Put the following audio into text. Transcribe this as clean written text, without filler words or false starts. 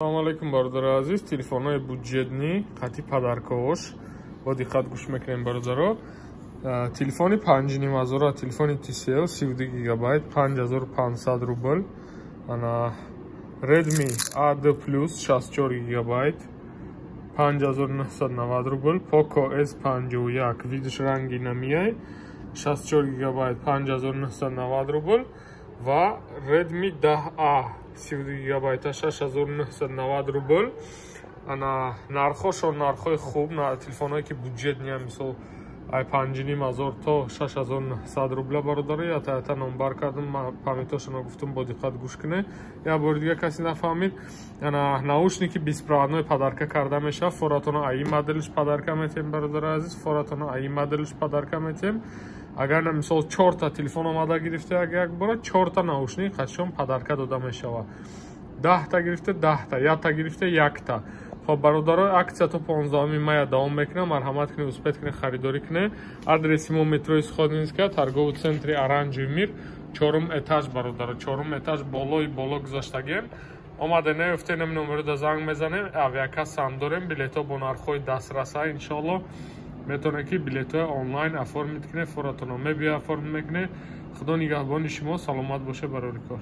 Салому алейкум, бародари азиз. Телефонҳои бюджетный қати подаркаош бо диққат гӯш мекунем, бародаро. Телефони 5,5 ҳазора, телефони TCL, 32 гигабайт, 5500 рубл. Ана Redmi A2 Plus, 64 гигабайт, 5990 рубл. Poco S51, видиш, ранги намияй, 64 гигабайт, 5990 рубл. Ва Redmi 10A, 32 гигабайта, 6990 рубл. Ана нархошон нархҳои хуб. Телефонҳое ки бюджетный, мисол, ай 5,5 ҳазор то 6900 рубла. Бародаро, ята номбар кардам, памятошонро гуфтам, бо диққат гӯш кунед. Як бори дига касе нафаҳмид, ана наушники беспроводной подарка карда мешавад. Форатона аи моделш подарка метем, бародари азиз, форатона аи моделш подарка метем. Агар на, мисол, чорта телефон омада гирифта, як бора чорта наушник қачон подарка дода мешавад. 10-та гирифта 10-та, якта гирифта якта. Хоб, бародаро, акция то 15 мая давом мекунад. Марҳамат кунед, успеть кунед, харидорӣ кунед. Адреси мо: метрои Сходнинская, торговый центри «Оранжевый мир», чорум этаж, бародаро, чорум этаж, болои боло гузоштагем. Омада наёфтенем, номерода занг мезанем. Авиакассаам дорем, билетҳо бо нархҳои дастраса. Иншоалло, метавонед, ки билетҳои онлайн оформить кунед, форатонро мебия, оформить мекунед. Худо нигаҳбони шумо, саломат боше, барори кор.